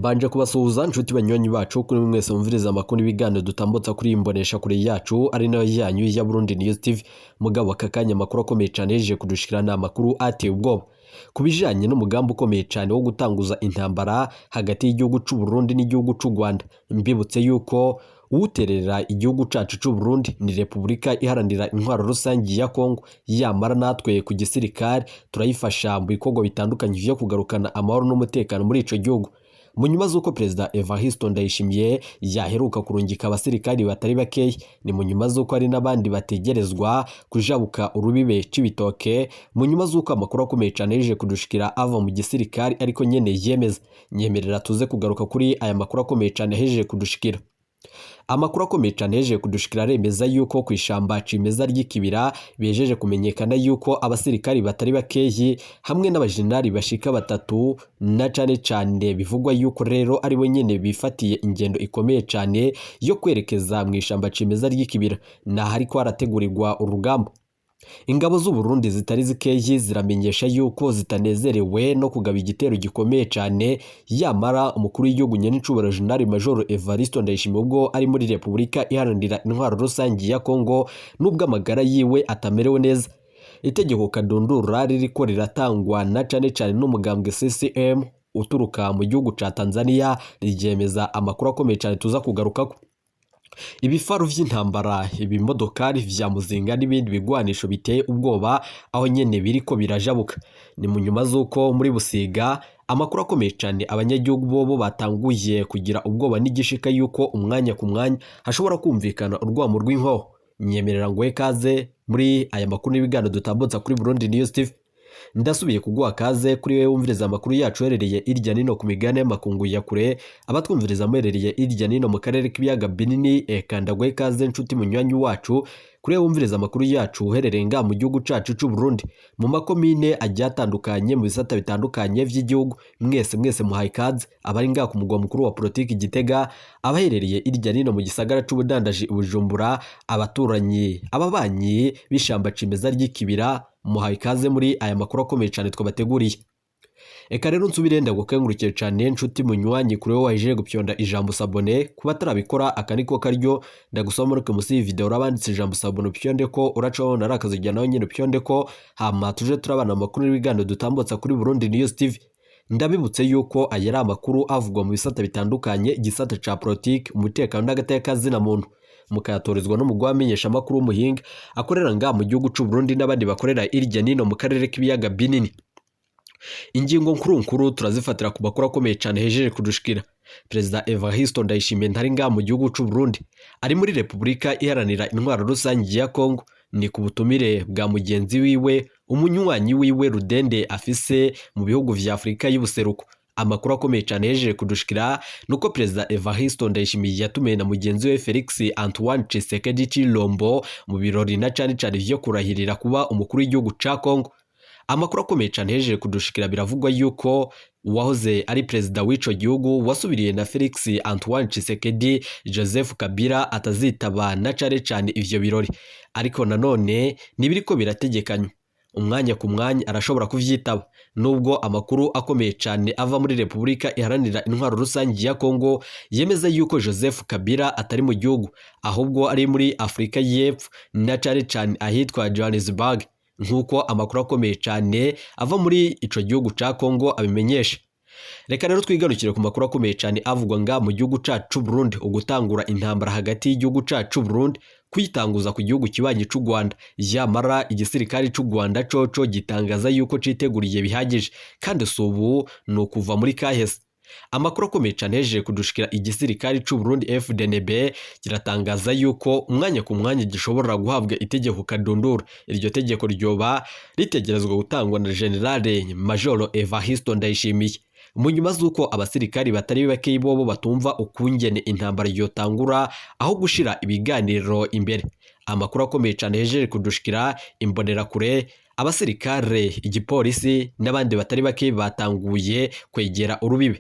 Mbanje kubasuhuza nshuti banywanyi bacu, kuri mwese mwumviriza amakuru n'ibiganiro dutambutsa kuri iyi mbonesha kure yacu, ari nayo yanyu ya Burundi News TV. Mugabo aka kanya amakuru akomeye cane yeje kudushikira ni amakuru ateye ubwoba ku bijanye n'umugambi ukomeye cane wo gutanguza intambara hagati y'igihugu c'u Burundi n'igihugu c'u Rwanda. Mbibutse yuko uwuterera igihugu cacu c'u Burundi ni Repubulika Iharanira Intwaro Rusangi ya Kongo, yamara natwe ku gisirikare turayifasha mu bikorwa bitandukanye vyo kugarukana amahoro n'umutekano muri ico gihugu. Mu nyuma z'uko Perezida Evariste Ndayishimiye yaheruka kurungika abasirikari batari bakeya, ni mu nyuma z'uko hari n'abandi bategerezwa kujabuka urubibe c'ibitoke, mu nyuma z'uko amakuru akomeye cane yaje kudushikira ava mu gisirikari ariko nyene yemeza. Nyemerera tuze kugaruka kuri aya makuru akomeye cane yahejeje kudushikira. Amakuru akomeye cane yahejeje kudushikira aremeza yuko kw'ishamba cimeza ry'ikibira bihejeje kumenyekana yuko abasirikari batari bakeyi hamwe n'abajenerali bashika batatu, na cane cane bivugwa yuko rero ari bo nyene bifatiye ingendo ikomeye cane yo kwerekeza mw'ishamba cimeza ry'ikibira, naho hariko harategurirwa urugamba. Ingabo z'u Burundi zitari zikeyi ziramenyesha yuko zitanezerewe no kugaba igitero gikomeye cane, yamara umukuru w'igihugu nyenicubahiro Jenerali Major Evariste Ndayishimiye ubwo ari muri Repubulika Iharanira Intwaro Rusangi ya Kongo, nubwo amagara yiwe atamerewe neza. Itegeko kadundura ririko riratangwa na cane cane n'umugambwe CCM uturuka mu gihugu ca Tanzania, ryemeza amakuru akomeye cane tuza kugarukako. Ibifaru vy'intambara, ibimodokari vya muzinga n'ibindi bigwanisho biteye ubwoba aho nyene biriko birajabuka. Ni mu nyuma z'uko muri Busiga amakuru akomeye cane abanyagihugu bobo batanguye kugira ubwoba n'igishika yuko umwanya ku mwanya hashobora kumvikana urwamo rw'inkoho. Nyemerera nguhe kaze muri aya makuru n'ibiganiro dutambutsa kuri Burundi News TV. Ndasubiye kuguha kaze kuri wewe wumviriza amakuru yacu uherereye irya nino ku migabane y'amakungu ya kure, abatwumviriza muherereye irya nino mu karere k'ibiyaga binini, eka ndaguhe kaze nshuti munywanyi wacu, kuri wewe wumviriza amakuru yacu uherereye ngaha mu gihugu cacu c'u Burundi, mu makomine agiye atandukanye, mu bisata bitandukanye vy'igihugu, mwese mwese muhaye ikaze, abari ngaha ku mugwa mukuru wa politiki Gitega, abaherereye irya nino mu gisagara c'ubudandaji Bujumbura, abaturanyi, ababanyi b'ishamba cimeza ry'ikibira, muhaye ikaze muri aya makuru akomeye cyane twabateguriye. Eka rero nsubire ndagukengurukiye cyane nshuti munywanyi kuri wowe wahejeje gupyonda ijambo s'abonner. Kuba atarabikora aka niko karyo ndagusaba, muri munsi y'iyi video urabanditse ijambo s'abonner, upyonde ko uraca wabona ari akazogera nawe nyine upyonde ko, hama tuje turabana amakuru n'ibiganiro dutambutsa kuri Burundi News TV. Ndabibutse yuko aya ari amakuru avugwa mu bisata bitandukanye, igisata ca politiki, umutekano n'agateka zina muntu, mukayatorezwa n'umugwi w'amenyesha amakuru w'umuhinga akorera ngaha mu gihugu c'u Burundi n'abandi bakorera irya nino mu karere k'ibiyaga binini. Ingingo nkuru nkuru turazifatira ku makuru akomeye cyane hejeje kudushikira. Perezida Evariste Ndayishimiye ntari ngaha mu gihugu c'u Burundi, ari muri Repubulika Iharanira Intwaro Rusangi ya Kongo, ni ku butumire bwa mugenzi wiwe, umunywanyi wiwe Rudende afise mu bihugu vya Afurika y'ubuseruko. Amakuru akomeye cyane yejeje kudushikira nuko Perezida Evariste Ndayishimiye yatumiwe na mugenzi we Felix Antoine Tshisekedi Tshilombo mu birori na cane cane vyo kurahirira kuba umukuru w'igihugu ca Kongo. Amakuru akomeye cyane yejeje kudushikira, biravugwa yuko uwahoze ari perezida w'ico gihugu wasubiriye na Felix Antoine Tshisekedi, Joseph Kabila, atazitaba na cane cane ivyo birori, ariko nanone nibiriko birategekanywa, umwanya ku mwanya arashobora kuvyitaba, nubwo amakuru akomeye cyane ava muri Repubulika Iharanira Intwaro Rusangi ya Kongo yemeza yuko Joseph Kabila atari mu gihugu, ahubwo ari muri Afurika y'Epfo na cane cane ahitwa Johannesburg, nk'uko amakuru akomeye cyane ava muri ico gihugu ca Kongo abimenyesha. Reka rero twigarukire ku makuru akomeye cyane avugwa nga mu gihugu cacu Burundi, ugutangura intambara hagati y'igihugu cacu Burundi, kuyitanguza ku gihugu kibanyi c'u Rwanda, yamara igisirikare c'u Rwanda coco gitangaza yuko citeguriye bihagije, kandi si ubu, ni ukuva muri kahese. Amakuru akomeye cyane hejeje kudushikira, igisirikare c'u Burundi FDNB kiratangaza yuko umwanya ku mwanya gishobora guhabwa itegeko kadundura. Iryo tegeko ryoba ritegerezwa gutangwa na Generale Major Evariste Ndayishimiye, mu nyuma z'uko abasirikari batari bakeyi bobo batumva ukungene intambara yotangura aho gushira ibiganiro imbere. Amakuru akomeye cyane hejeje kudushikira, imbonerakure, abasirikare, igipolisi n'abandi batari bake batanguye kwegera urubibe,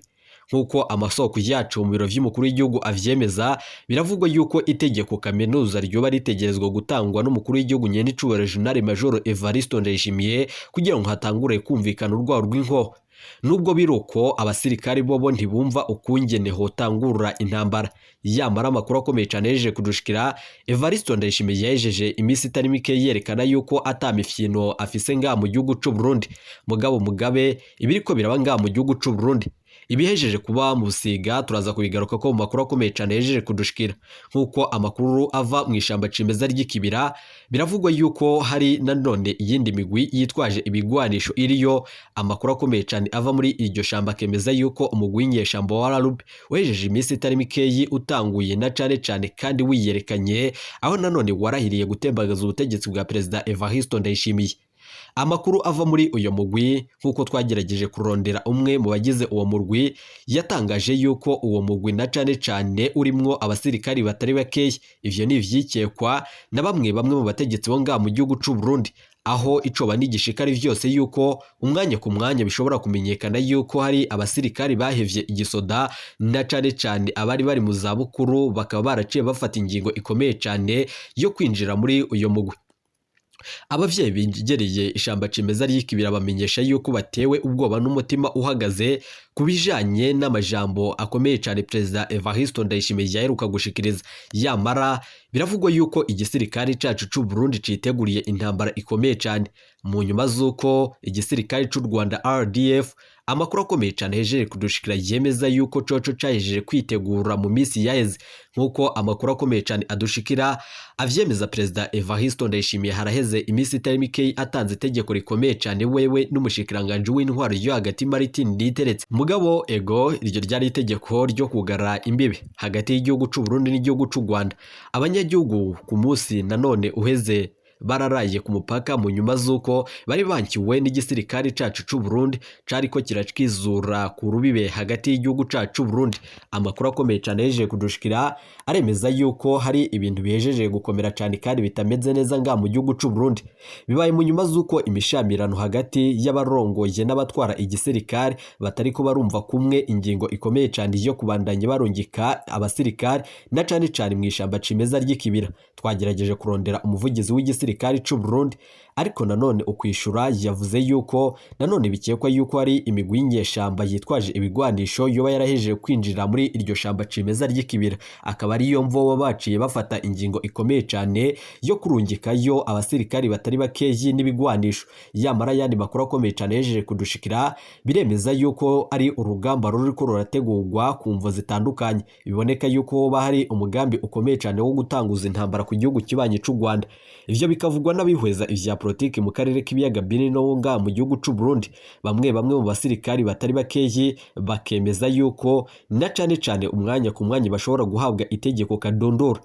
nk'uko amasoko yacu mu biro vy'umukuru w'igihugu avyemeza. Biravugwa yuko itegeko kaminuza ryoba ritegerezwa gutangwa n'umukuru w'igihugu nyenicubahiro General Major Evariste Ndayishimiye kugira ngo hatangure kumvikana urwaro rw'inkoho. Nubwo biruko, abasirikari bobo ntibumva ukungene hotangura intambara. Yamara amakuru akomeye cane yejeje kudushikira, Evaristo Ndayishimiye yahejeje iminsi itari mike yerekana yuko ata mifyino afise ngaha mu gihugu c'u Burundi. Mugabo Mugabe, ibiriko biraba ngaha mu gihugu c'u Burundi, ibihejeje kuba mu Busiga, turaza kubigaruka ko mu makuru akomeye cane yejeje kudushikira. Nk'uko amakuru ava mu ishamba cimeza ry'ikibira, biravugwa yuko hari nanone iyindi migwi yitwaje ibigwanisho iriyo. Amakuru akomeye cane ava muri iryo shamba akemeza yuko umugwi w'inyeshamba wa Rarube wejeje iminsi itari mikeyi utanguye na cane cane kandi wiyerekanye, aho nanone warahiriye gutembagaza ubutegetsi bwa Perezida Evaristo Ndayishimiye. Amakuru ava muri uyo mugwi, nk'uko twagerageje kurondera umwe mu bagize uwo murwi, yatangaje yuko uwo mugwi na cane cane urimwo abasirikari batari bakeya. Ivyo ni ivyikekwa na bamwe bamwe mu bategetsi bo ngaha mu gihugu c'u Burundi, aho icoba n'igishikari vyose yuko umwanya ku mwanya bishobora kumenyekana yuko hari abasirikari bahevye igisoda, na cane cane abari bari mu zabukuru, bakaba baraciye bafata ingingo ikomeye cane yo kwinjira muri uyo mugwi. Abavyeyi bigereye ishamba cimeza ry'ikibira bamenyesha yuko batewe ubwoba n'umutima uhagaze ku bijanye n'amajambo akomeye cane Perezida Evaristo Ndayishimiye yaheruka gushikiriza. Yamara biravugwa yuko igisirikare cacu c'u Burundi citeguriye intambara ikomeye cane mu nyuma z'uko igisirikare c'u Rwanda RDF, amakuru akomeye cane hejeje kudushikira, yemeza yuko coco cahejeje kwitegura mu minsi yaheze. Nk'uko amakuru akomeye cane adushikira avyemeza, Perezida Evaristo Ndayishimiye haraheze iminsi itari mikeyi atanze itegeko rikomeye cane, wewe n'umushikiranganji w'intwaro yo hagati Martin Niteretse. Mugabo ego, iryo ryari itegeko ryo kugara imbibe hagati y'igihugu c'u Burundi n'igihugu c'u Rwanda. Abanyagihugu ku munsi nanone uheze bararaye ku mupaka mu nyuma z'uko bari bankiwe n'igisirikare cacu c'u Burundi cariko kiracwizura ku rubibe hagati y'igihugu cacu c'u Burundi. Amakuru akomeye cane yejeje kudushikira aremeza yuko hari ibintu bihejeje gukomera cane kandi bitameze neza ngaha mu gihugu c'u Burundi. Bibaye mu nyuma z'uko imishamirano hagati y'abarongoye n'abatwara igisirikare batariko barumva kumwe ingingo ikomeye cane yo kubandanya barungika abasirikare na cane cane mw'ishamba cimeza ry'ikibira. Twagerageje kurondera umuvugizi w'igisirikare c'u Burundi, ariko nanone ukwishura yavuze yuko nanone bikekwa yuko hari imigwi y'inyeshamba yitwaje ibigwanisho yoba yarahejeje kwinjira muri iryo shamba cimeza ry'ikibira, akaba ariyo mvo baba baciye bafata ingingo ikomeye cane yo kurungikayo abasirikari batari bakeyi n'ibigwanisho. Yamara yandi makuru akomeye cane yejeje kudushikira biremeza yuko ari urugamba ruriko rurategurwa ku mvo zitandukanye. Biboneka yuko hoba hari umugambi ukomeye cane wo gutanguza intambara ku gihugu kibanyi c'u Rwanda. Ivyo bikavugwa n'abihweza ivya politiki mu karere k'ibiyaga binini no ngaha mu gihugu c'u Burundi. Bamwe bamwe mu basirikari batari bakeyi bakemeza yuko na cane cane umwanya ku mwanya bashobora guhabwa itegeko kadondora.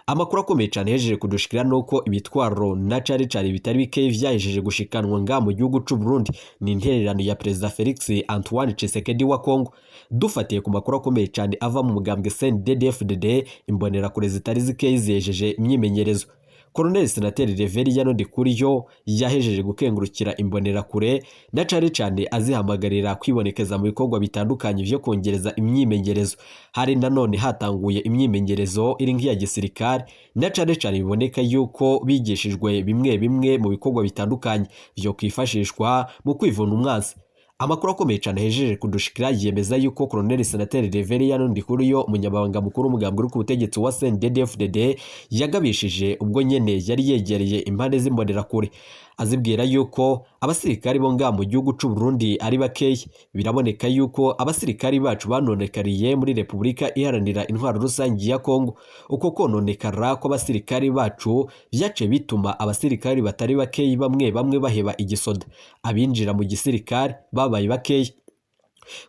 Amakuru akomeye cane yejeje kudushikira nuko ibitwaro na cane cane bitari bikeyi vyahejeje gushikanwa ngaha mu gihugu c'u Burundi, ni intererano ya Perezida Felix Antoine Tshisekedi wa Congo. Dufatiye ku makuru akomeye cane ava mu mugambwe CNDD-FDD, imbonerakure zitari zikeyi zihejeje imyimenyerezo. Colonel Senateri Reveriyano Ndikuriyo yahejeje gukengurukira imbonerakure na cane cane azihamagarira kwibonekeza mu bikorwa bitandukanye vyo kongereza imyimenyerezo. Hari nanone hatanguye imyimenyerezo iri nk'iya gisirikare, na cane cane biboneka yuko bigishijwe bimwe bimwe mu bikorwa bitandukanye vyo kwifashishwa mu kwivuna umwansi. Amakuru akomeye cane hejeje kudushikira yemeza yuko Colonel Senateri Reveriyano Ndikuriyo, umunyamabanga mukuru w'umugambwe uri ku butegetsi wa CNDD-FDD, yagabishije ubwo nyene yari yegereye impande z'imbonerakure, azibwira yuko abasirikari bo ngaha mu gihugu c'u Burundi ari bakeyi. Biraboneka yuko abasirikari bacu banonekariye muri Repubulika Iharanira Intwaro Rusangi ya Kongo. Uko kononekara kw'abasirikari bacu vyaciye bituma abasirikari batari bakeyi bamwe bamwe baheba igisoda, abinjira mu gisirikare babaye bakeyi.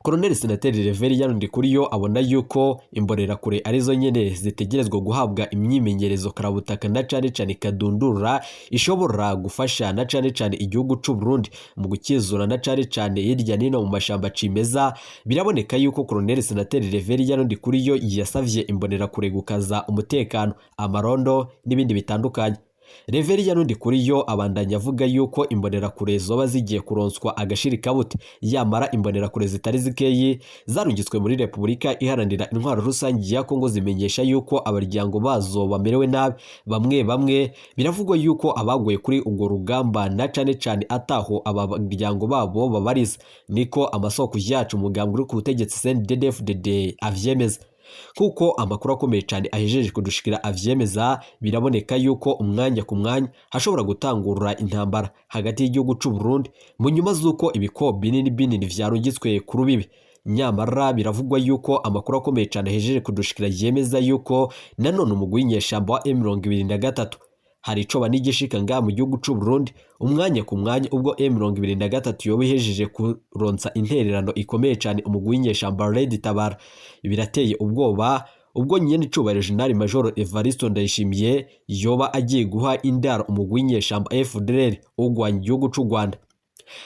Colonel Senateri Reveriyano Ndikuriyo abona yuko imbonerakure arizo nyene zitegerezwa guhabwa imyimenyerezo karabutaka na cane cane kadundura, ishobora gufasha na cane cane igihugu c'u Burundi mu gukizura na cane cane hirya nino mu mashamba cimeza. Biraboneka yuko Colonel Senateri Reveriyano Ndikuriyo yasavye imbonerakure gukaza umutekano, amarondo n'ibindi bitandukanye. Reveriyano Ndikuriyo abandanya avuga yuko imbonerakure zoba zigiye kuronswa agashirikabute, yamara imbonerakure zitari zikeyi zarungitswe muri Repubulika Iharanira Intwaro Rusange ya Kongo zimenyesha yuko abaryango bazo bamerewe nabi. Bamwe bamwe biravugwa yuko abaguye kuri urwo rugamba na cane cane ataho abaryango babo babariza, niko amasoko yacu umugambwe uri ku butegetsi CNDD-FDD avyemeza. Kuko amakuru akomeye cyane ahejeje kudushikira avyemeza, biraboneka yuko umwanya ku mwanya hashobora gutangura intambara hagati y'igihugu c'u Burundi mu nyuma z'uko ibiko binini binini vyarungitswe ku rubibi. Nyamara biravugwa yuko amakuru akomeye cyane ahejeje kudushikira yemeza yuko nanone umugwi w'inyeshamba wa M23 hari ico banigishika ngaha mu gihugu c'u Burundi umwanya ku mwanya, ubwo M23 yoba ihejeje kuronsa intererano ikomeye cyane umugwi w'inyeshamba Red Tabara. Birateye ubwoba ubwo nyene icubahiro General Major Evariste Ndayishimiye yoba agiye guha indaro umugwi w'inyeshamba FDLR ugwanya igihugu c'u Rwanda.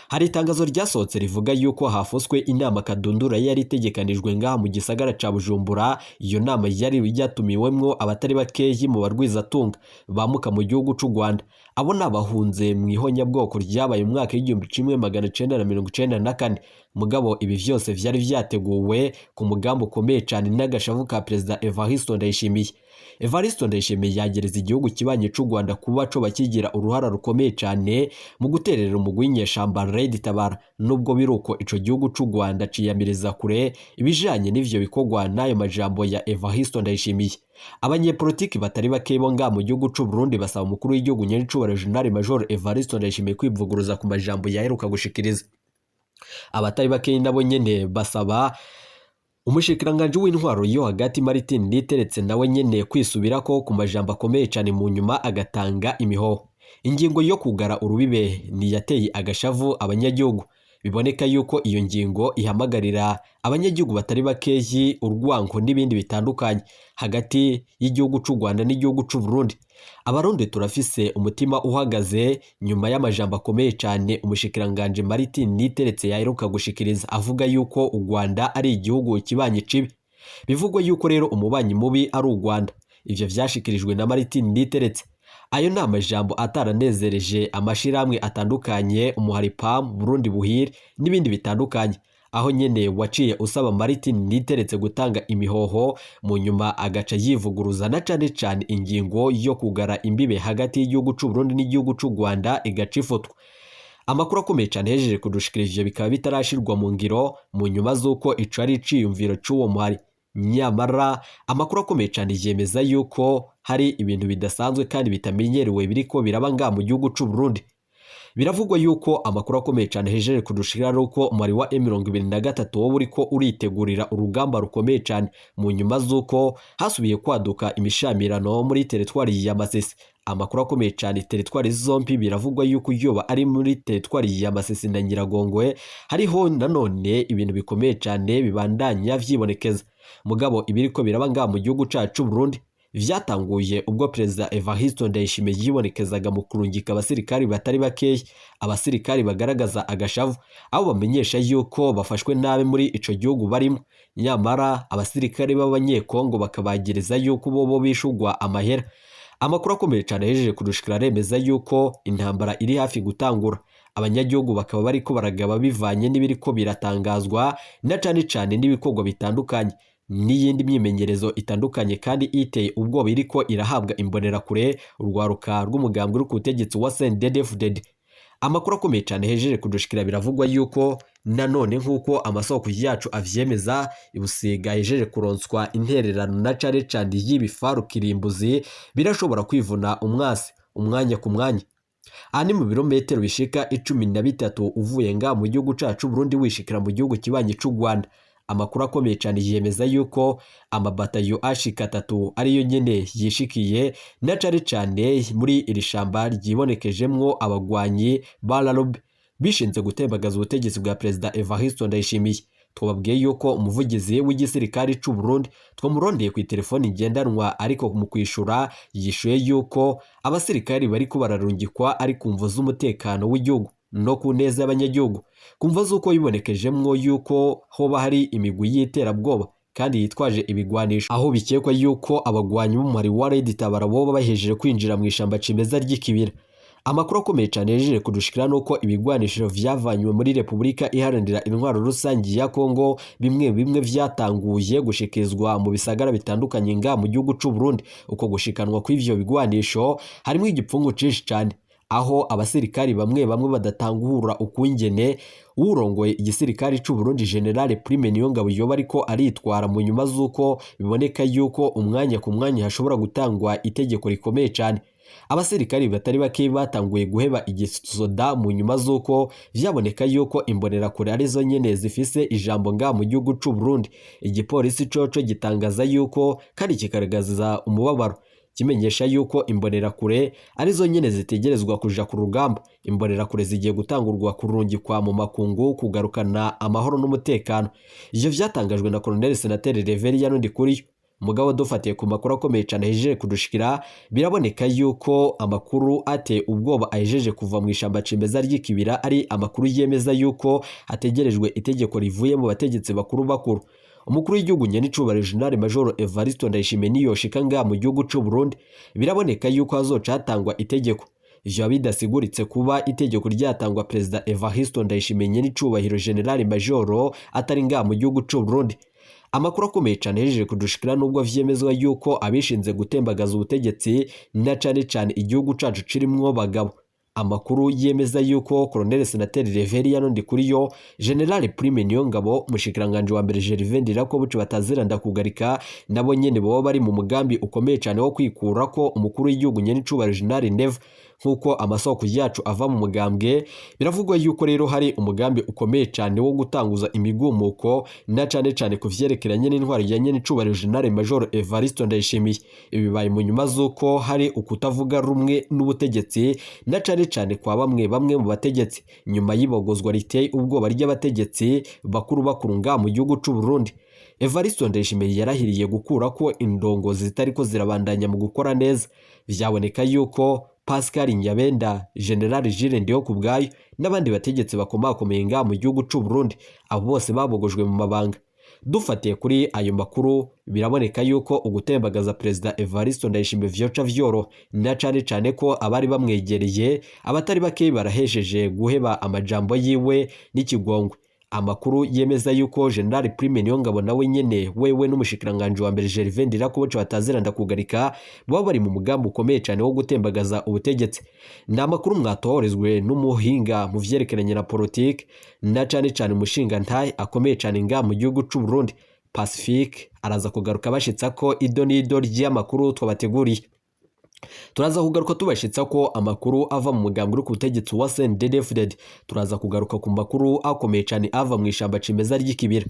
Hari itangazo ryasohotse rivuga yuko hafoswe inama kadundura yari itegekanijwe ngaha mu gisagara ca Bujumbura. Iyo nama yari yatumiwemwo abatari bakeyi mu barwizatunga bamuka mu gihugu c'u Rwanda. Abo ni abahunze mu ihonyabwoko ryabaye mu mwaka w'1994. Mugabo ibi vyose vyari vyateguwe ku mugambi ukomeye cane n'agashavu ka Perezida Evariste Ndayishimiye. Evariste Ndayishimiye yagereza igihugu kibanye c'u Rwanda kuba co bakigira uruhara rukomeye cane mu guterera umugwi w'inyeshamba Red Tabara, nubwo biruko ico gihugu c'u Rwanda ciyamiriza kure ibijanye n'ivyo bikorwa n'ayo majambo ya Evariste Ndayishimiye. Abanyepolitiki batari bake bo ngaha mu gihugu c'u Burundi basaba umukuru w'igihugu nyenicubahiro General Major Evariste Ndayishimiye kwivuguruza ku majambo yaheruka gushikiriza. Abatari bake nabo nyene basaba umushikiranganji w'intwaro yo hagati Martin Niteretse nawe nyene kwisubirako ku majambo akomeye cane, mu nyuma agatanga imihoho. Ingingo yo kugara urubibe niyateye agashavu abanyagihugu. Biboneka yuko iyo ngingo ihamagarira abanyagihugu batari bakeyi urwango n'ibindi bitandukanye hagati y'igihugu c'u Rwanda n'igihugu c'u Burundi. Abarundi turafise umutima uhagaze nyuma y'amajambo akomeye cane umushikiranganji Martin Niteretse yaheruka gushikiriza avuga yuko u Rwanda ari igihugu kibanyi cibi. Bivugwa yuko rero umubanyi mubi ari u Rwanda. Ivyo vyashikirijwe na Martin Niteretse. Ayo ni amajambo ataranezereje amashirahamwe atandukanye, umuhari PAM, Burundi Buhire n'ibindi bitandukanye, aho nyene waciye usaba Martin Niteretse gutanga imihoho, mu nyuma agaca yivuguruza na cane cane ingingo yo kugara imbibe hagati y'igihugu c'u Burundi n'igihugu c'u Rwanda igaca ifutwa. Amakuru akomeye cane hejeje kudushikira ivyo bikaba bitarashirwa mu ngiro mu nyuma z'uko ico ari iciyumviro c'uwo muhari. Nyamara amakuru akomeye cane yemeza yuko hari ibintu bidasanzwe kandi bitamenyerewe biriko biraba ngaha mu gihugu c'u Burundi. Biravugwa yuko amakuru akomeye cane hejeje kudushikira ari uko umubare wa M23 wowe uriko uritegurira urugamba rukomeye cane mu nyuma z'uko hasubiye kwaduka imishamirano muri teritwari ya Masisi. Amakuru akomeye cane teritwari zombi biravugwa yuko yoba ari muri teritwari ya Masisi na Nyiragongwe hariho nanone ibintu bikomeye cane bibandanya vyibonekeza. Mugabo ibiriko biraba ngaha mu gihugu cacu Burundi vyatanguye ubwo Perezida Evariste Ndayishimiye yibonekezaga mu kurungika abasirikari batari bakeya, abasirikari bagaragaza agashavu abo bamenyesha yuko bafashwe nabi muri ico gihugu barimo. Nyamara abasirikari b'abanyekongo bakabagereza yuko bobo bishugwa amahera. Amakuru akomeye cane ahejeje kudushikira aremeza yuko intambara iri hafi gutangura. Abanyagihugu bakaba bariko baragaba bivanye n'ibiriko biratangazwa na cane cane n'ibikorwa bitandukanye n'iyindi myimenyerezo itandukanye kandi iteye ubwoba iriko irahabwa imbonerakure urwaruka rw'umugambwe uri ku butegetsi wa CNDD-FDD. Amakuru akomeye cane hejeje kudushikira biravugwa yuko nanone nk'uko amasoko yacu avyemeza Ibusiga hejeje kuronswa intererano na cane cane y'ibifaru kirimbuzi birashobora kwivuna umwasi umwanya ku mwanya. Aha ni mu birometero bishika 13 uvuye nga mu gihugu cacu Burundi wishikira mu gihugu kibanyi c'u Rwanda. Amakuru akomeye cane yemeza yuko amabatayo ashika 3 ariyo nyene yishikiye na cane cane muri iri shamba ryibonekejemwo abagwanyi ba Larobe bishinze gutembagaza ubutegetsi bwa Perezida Evariste Ndayishimiye. Twababwiye yuko umuvugizi w'igisirikare c'u Burundi twamurondeye ku telefoni ngendanwa, ariko mu kwishura yishuye yuko abasirikari bariko bararungikwa ari ku mvo z'umutekano w'igihugu no ku neza y'abanyagihugu, ku mvo z'uko yibonekejemwo yuko hoba hari imigwi y'iterabwoba kandi yitwaje ibigwanisho, aho bikekwa yuko abagwanyi b'umuhari wa Red Tabara boba bahejeje kwinjira mu ishamba cimeza ry'ikibira. Amakuru akomeye cyane yejeje kudushikira nuko ibigwanisho vyavanywe muri Repubulika Iharanira Intwaro Rusangi ya Kongo bimwe bimwe vyatanguye gushikizwa mu bisagara bitandukanye nga mu gihugu c'u Burundi. Uko gushikanwa kw'ivyo bigwanisho harimo igipfungu cinshi cane, aho abasirikari bamwe bamwe badatangura ukungene urongoye igisirikari c'u Burundi General Prime Niyongabo yoba ariko aritwara mu nyuma z'uko biboneka yuko umwanya ku mwanya hashobora gutangwa itegeko rikomeye cane. Abasirikari batari bake batanguye guheba igisoda mu nyuma z'uko vyaboneka yuko imbonerakure arizo nyene zifise ijambo nga mu gihugu c'u Burundi. Igipolisi coco gitangaza yuko kandi kigaragaza umubabaro, kimenyesha yuko imbonerakure arizo nyene zitegerezwa kuja ku rugamba. Imbonerakure zigiye gutangurwa kurungikwa mu makungu kugarukana amahoro n'umutekano. Ivyo vyatangajwe na Colonel Senateri Reverien Ndikuriyo. Mugabo dufatiye ku makuru akomeye cyane ahejeje kudushikira, biraboneka yuko amakuru ate ubwoba ahejeje kuva mu ishamba cimeza ry'ikibira ari amakuru yemeza yuko hategerejwe itegeko rivuye mu bategetsi bakuru bakuru. Umukuru w'igihugu nyenicubahiro General Major Evariste Ndayishimiye niyoshika ngaha mu gihugu c'u Burundi, biraboneka yuko hazoca hatangwa itegeko. Ivyo bidasiguritse kuba itegeko ryatangwa Perezida Evariste Ndayishimiye nyenicubahiro General Major atari ngaha mu gihugu c'u Burundi. Amakuru akomeye cyane yejeje kudushikira nubwo vyemezwa yuko abishinze gutembagaza ubutegetsi na cane cane igihugu cacu cirimwo bagabo. Amakuru yemeza yuko Colonel Senateri Reverien Ndikuriyo, General Prime Niyongabo, umushikiranganje wa mbere Gervais Ndirakobuca bataziranda kugarika, nabo nyene boba bari mu mugambi ukomeye cyane wo kwikura ko umukuru w'igihugu nyenicubahiro General Neva. Nk'uko amasoko yacu ava mu mugambwe, biravugwa yuko rero hari umugambi ukomeye cyane wo gutanguza imigumuko na cane cane ku vyerekeranye n'intwaro ya nyenicubahiro General Major Evariste Ndayishimiye. Ibi bibaye mu nyuma z'uko hari ukutavuga rumwe n'ubutegetsi na cane cane kwa bamwe bamwe mu bategetsi, nyuma y'ibogozwa riteye ubwoba ry'abategetsi bakuru bakuru nga mu gihugu c'u Burundi. Evariste Ndayishimiye yarahiriye gukura ko indongozi zitariko zirabandanya mu gukora neza. Vyaboneka yuko Pascal Nyabenda, General Jules Ndihokubwayo n'abandi bategetsi bakomakomeye nga mu gihugu c'u Burundi, abo bose babogojwe mu mabanga. Dufatiye kuri ayo makuru, biraboneka yuko ugutembagaza Perezida Evariste Ndayishimiye vyoca vyoro, na cane cane ko abari bamwegereye abatari bake barahesheje guheba amajambo yiwe n'ikigongwe. Amakuru yemeza yuko General Prime Niyongabo nawe nyene wewe n'umushikiranganje wa mbere Gervais Ndirakobuca bataziranda kugarika baba bari mu mugambi ukomeye cyane wo gutembagaza ubutegetsi. Ni amakuru mwatohorezwe n'umuhinga mu vyerekeranye na politike na cane cane umushinga ntahe akomeye cyane nga mu gihugu c'u Burundi Pacifique, araza kugaruka bashitsa ko ido n'ido ry'amakuru twabateguriye. Turaza kugaruka tubashitsa ko amakuru ava mu mugambwe uri ku butegetsi wa CNDD-FDD. Turaza kugaruka ku makuru akomeye cyane ava mu ishamba cimeza ry'ikibira.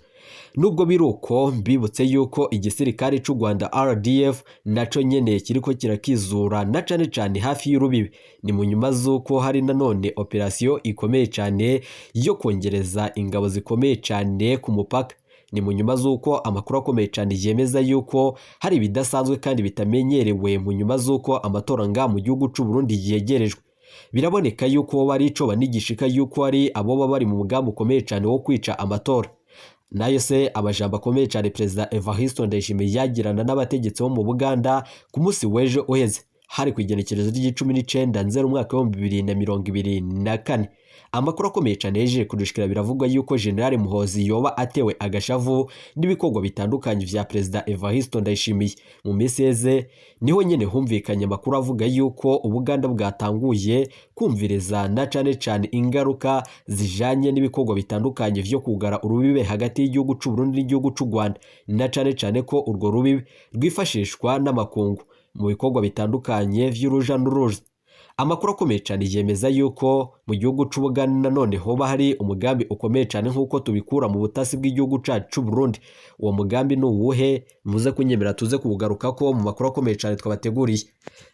Nubwo biri uko, mbibutse yuko igisirikare c'u Rwanda RDF naco nyene kiriko kirakizura na cane cane hafi y'urubibi. Ni mu nyuma z'uko hari nanone operasiyo ikomeye cyane yo kongereza ingabo zikomeye cyane ku mupaka. Ni mu nyuma z'uko amakuru akomeye cyane yemeza yuko hari ibidasanzwe kandi bitamenyerewe mu nyuma z'uko amatora nga mu gihugu c'u Burundi yegerejwe. Biraboneka yuko bari ico banigishika yuko ari abo baba bari mu mugambi ukomeye cyane wo kwica amatora. Nayo se amajambo akomeye cyane Perezida Evariste Ndayishimiye yagirana n'abategetsi bo mu Buganda ku munsi w'ejo uheze, hari ku igenekerezo ry'icumi n'icenda nzero umwaka w'2024. Amakuru akomeye cyane yejeje kudushikira, biravugwa yuko General Muhozi yoba atewe agashavu n'ibikorwa bitandukanye vya Perezida Evariste Ndayishimiye. Mu minsi yeze niho nyene humvikanye amakuru avuga yuko Ubuganda bwatanguye kumviriza na cane cane ingaruka zijanye n'ibikorwa bitandukanye vyo kugara urubibe hagati y'igihugu c'u Burundi n'igihugu c'u Rwanda, na cane cane ko urwo rubibe rwifashishwa n'amakungu mu bikorwa bitandukanye vy'uruja n'uruza. Amakuru akomeye cyane yemeza yuko mu gihugu c'Ubuganda nanone hoba hari umugambi ukomeye cyane nk'uko tubikura mu butasi bw'igihugu cacu c'u Burundi. Uwo mugambi ni uwuhe? Muze kunyemera tuze kuwugaruka ko mu makuru akomeye cyane twabateguriye.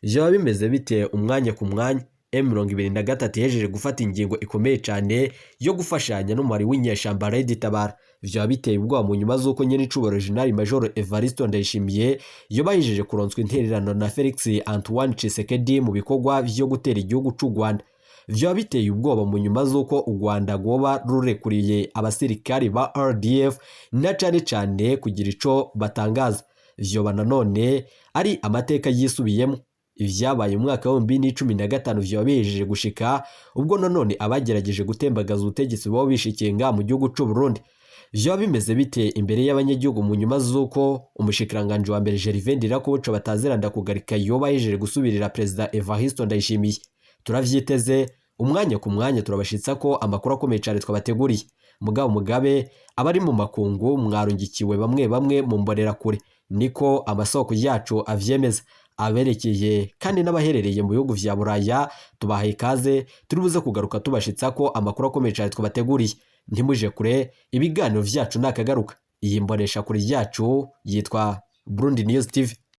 Vyoba bimeze bite umwanya ku mwanya M23 ihejeje gufata ingingo ikomeye cyane yo gufashanya n'umubare w'inyeshamba Red Tabara? Vyoba biteye ubwoba mu nyuma z'uko nyene icubahiro General Major Evariste Ndayishimiye yoba yijeje kuronswa intererano na Felix Antoine Tshisekedi mu bikorwa vyo gutera igihugu c'u Rwanda. Vyoba biteye ubwoba mu nyuma z'uko u Rwanda rwoba rurekuriye abasirikari ba RDF na cane cane kugira ico batangaza. Vyoba nanone ari amateka yisubiyemo. Ivyabaye mu mwaka wa 2015 vyoba bihejeje gushika ubwo nanone abagerageje gutembagaza ubutegetsi boba bishikiye ngaha mu gihugu c'u Burundi. Vyoba bimeze bite imbere y'abanyagihugu mu nyuma z'uko umushikiranganji wa mbere Gervais Ndirakobuca bataziranda kugarika yoba ahejeje gusubirira Perezida Evariste Ndayishimiye? Turavyiteze umwanya ku mwanya, turabashitsa ko amakuru akomeye cane twabateguriye. Mugabo mugabe abari mu makungu mwarungikiwe bamwe bamwe mu mbonerakure, niko amasoko yacu avyemeza. Aberekeye kandi n'abaherereye mu bihugu vya Buraya tubahaye ikaze, turi buze kugaruka tubashitsa ko amakuru akomeye cane twabateguriye. Ntimuje kure, ibiganiro vyacu nakagaruka. Iyi mbonesha kure yacu yitwa Burundi News TV.